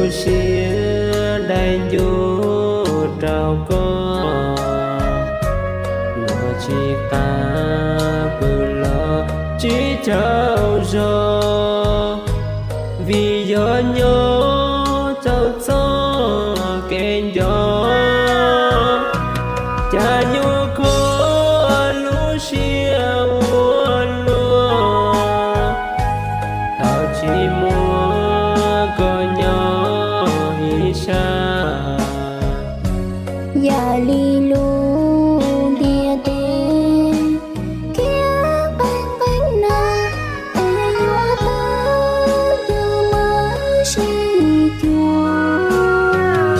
Siab dai ncuj rau koj, luag tsis qab pw los tsis tsaug zog, vim yog nyob txaus txoj kev nco. Cas nyuaj kho lub siab ua luaj, thaum tsis muaj koj nyob ib sab. Yam li lub ntiaj teb khiav qeeb qeeb na, es yuav tau twg mas sib cuag.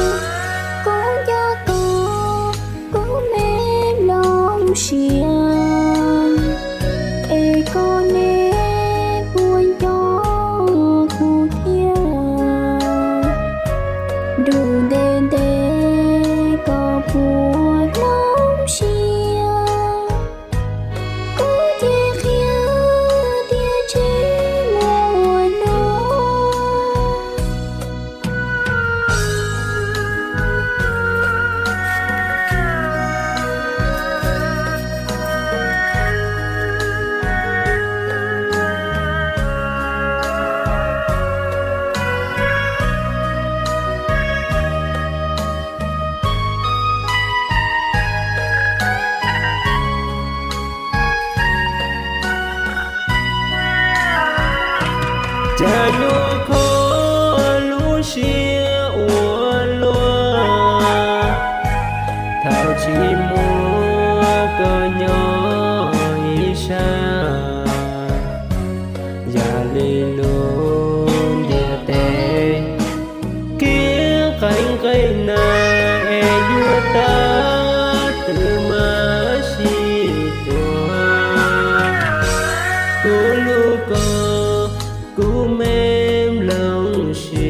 Kuv nco tau kuv me nplooj siab, es koj neb puas nco kuv thiab? Nrug ntev ntev koj puas hloov siab, kuv ces qhia tias tsis muaj ua luaj. Cas nyuaj kho lub siab ua luaj, thaum tsis muaj koj nyob ib sab. Yam li lub ntiaj teb khiav qeeb qeeb na, es yuav tau twg mas sib cuag. Kuv hlub koj, kuv me nplooj siab.